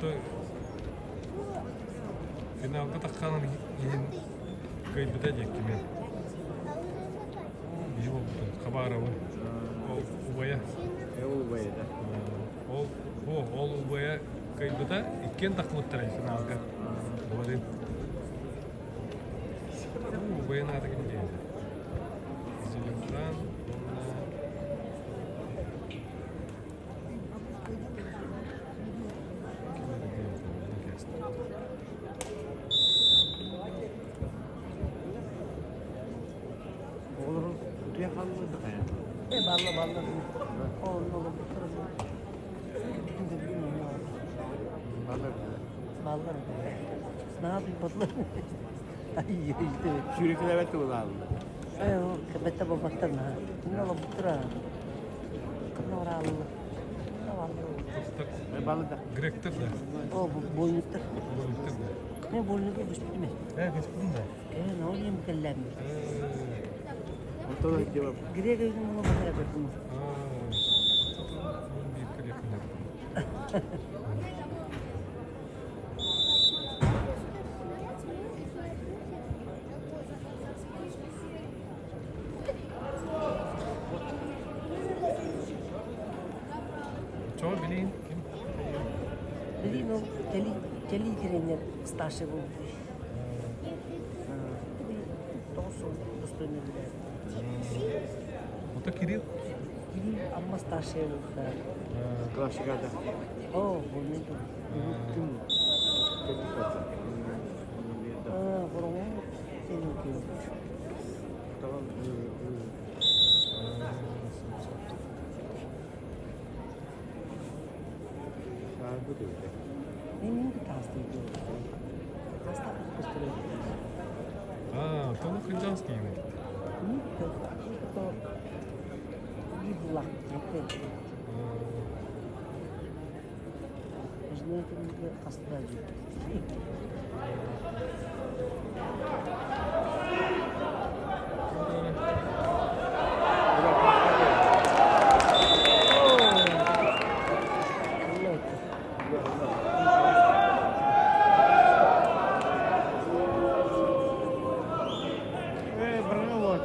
То финалга тахханан иһин кыайбыта диэкки мен. Биһи буолбутун Хабаровы. Ол убайа. Ол убайа да. Ол ол убайа кыайбыта иккиэн таххыбыттара финалга. Говорит. Убайын аата ким диэбитэ? Зелимхан уонна Оҕолору утуйа хааллылар да хайа? Э, балла балла. Онно олорбуттар. Баллар. Баллар. Наһаа туппатлар. Ай, Сүүрүкүлэбэт тыллааллар. Э, кэбэтэ буолбаттар наһаа. Инна олорбуттар. Кынна Балыда. Гректер да. О, больниктар. Больниктар да. Мен больникка көспүтүм. Э, көспүтүм да. Э, на ол ем келләм. Онтон дьиба. Грек өзүн муну бахара бердим. Bir yakın Чого билин? Ким? Билин ол кели кели тренер старший был. Тоғыз достойный билер. Ото Кирилл? Кирилл Амма старший был. Классикада. О, больник. Ким? А, бұрын сенің күйеуің. Tamam. Мен таастый Таста көстөрөт. А, тону хриджанский именно. Библа. Хаста Э, браво,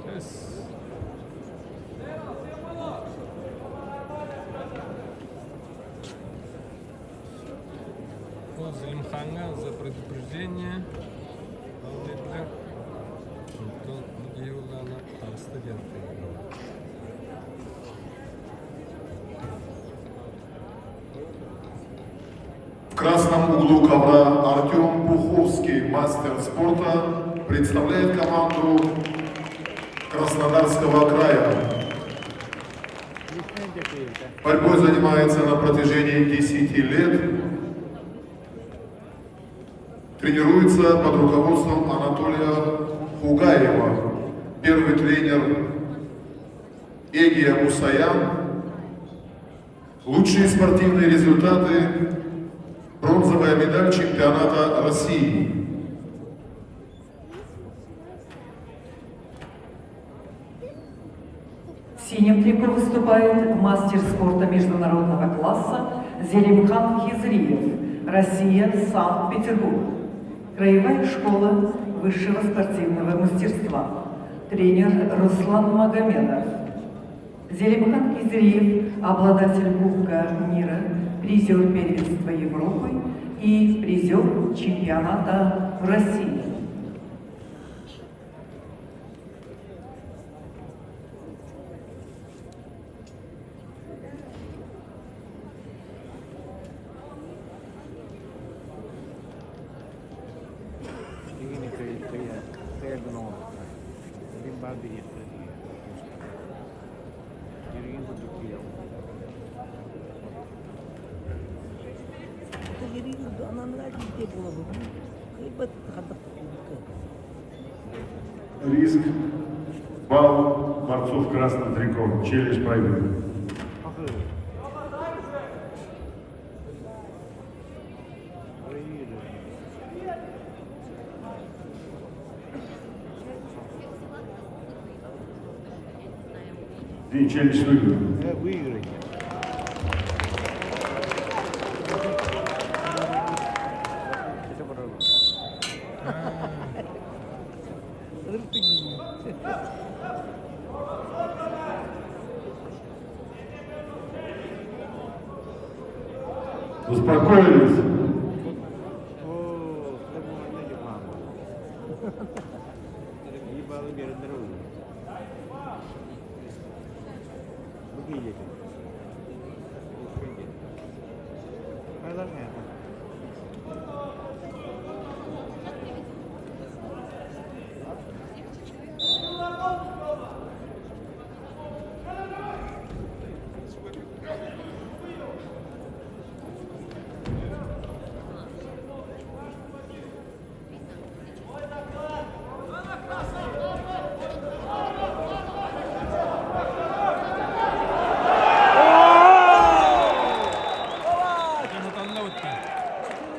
Yes. Ол Зелимханга за предупреждение. Ал dediler. Онтон Геолана таҕыста диэн В красном углу ковра Артем Пуховский, мастер спорта, представляет команду Краснодарского края. Борьбой занимается на протяжении 10 лет. Тренируется под руководством Анатолия Хугаева. Первый тренер Эгия Мусаян. Лучшие спортивные результаты – бронзовая медаль чемпионата России. В синем трико выступает мастер спорта международного класса Зелимхан Хизриев, Россия, Санкт-Петербург. Краевая школа высшего спортивного мастерства. Тренер Руслан Магомедов. Зелимхан Хизриев – обладатель Кубка мира, призер первенства Европы и призер чемпионата России. Мин баар бириэхтэрэ Дьүрүгүн курдук киирэн. Риск. Балл борцов в красном трико. Челлендж пройден. Ахы. Ой. День челлендж выигран. Выиграй. Это правда. Успокоились. Оо,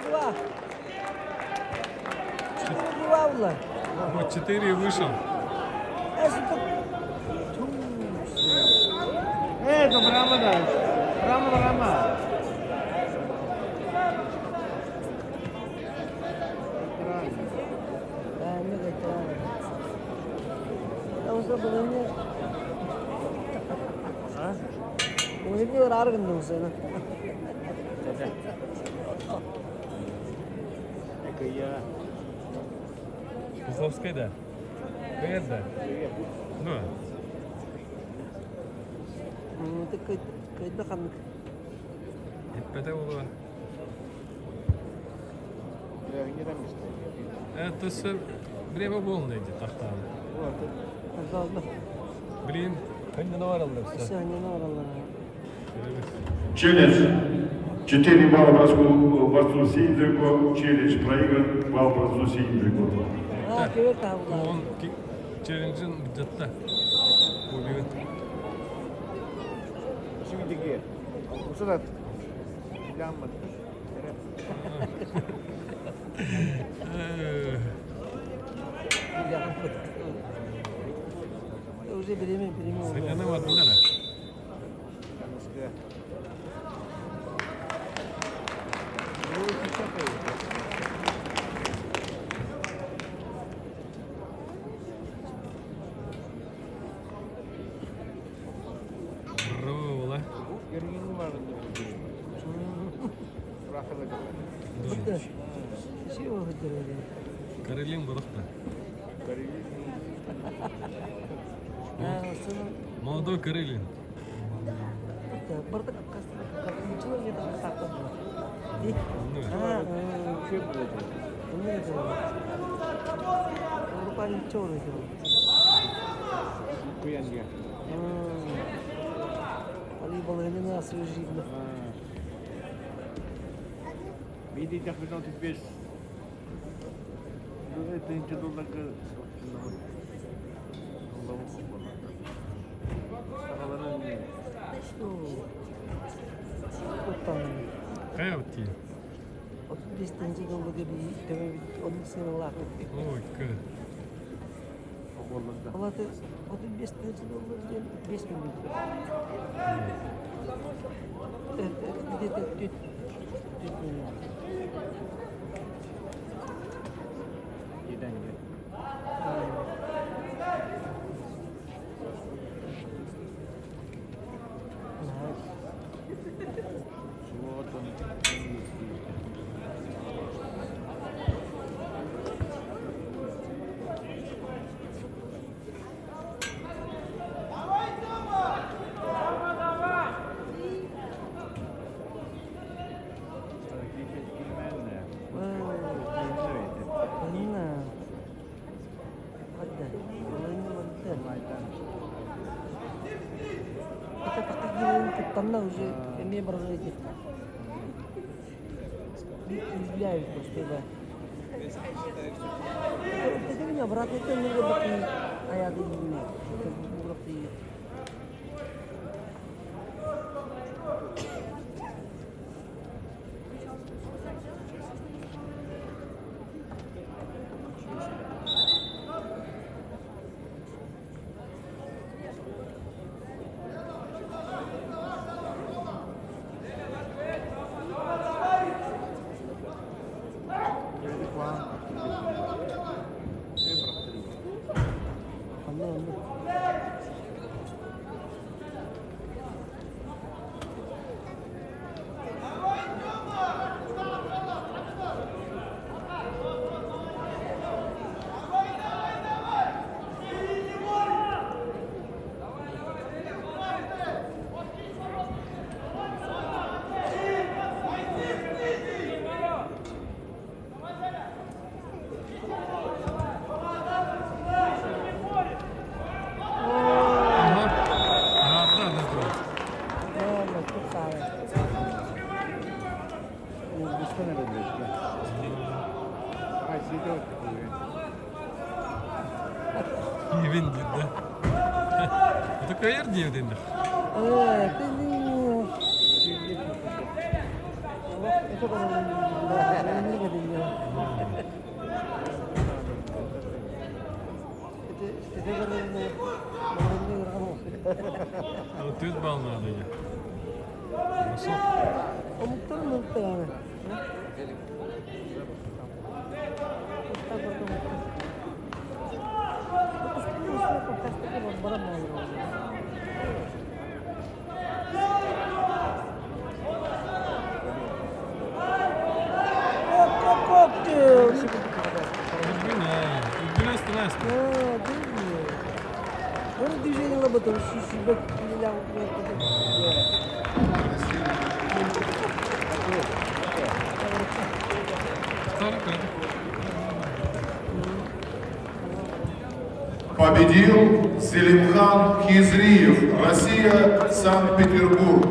Два. 4-2 буолла. Вот 4 и вышел. Это Брама да. Брама, Брама. Козловская, да? Привет, да? Ну. Эппэтэ буолуо. Это все время полное где тахтаан. Блин, ханнана бараллар все. Челлендж. 4 балла борцу, борцу Синдрику. Челлендж проигран. Балл борцу Синдрику. Он челленджин где-то убил. Уже беременна, беременна. Сыганы бардылар. Браво, Карелин барахта. Молодой Карелин. Хайа битти. Ой, кы. Киевин диир да. Это кыайар диэбит инде. Түс балл надо Бросок. Үргүнэ астына Победил Зелимхан Хизриев, Россия, Санкт-Петербург.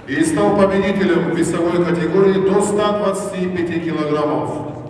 И стал победителем весовой категории до 125 килограммов.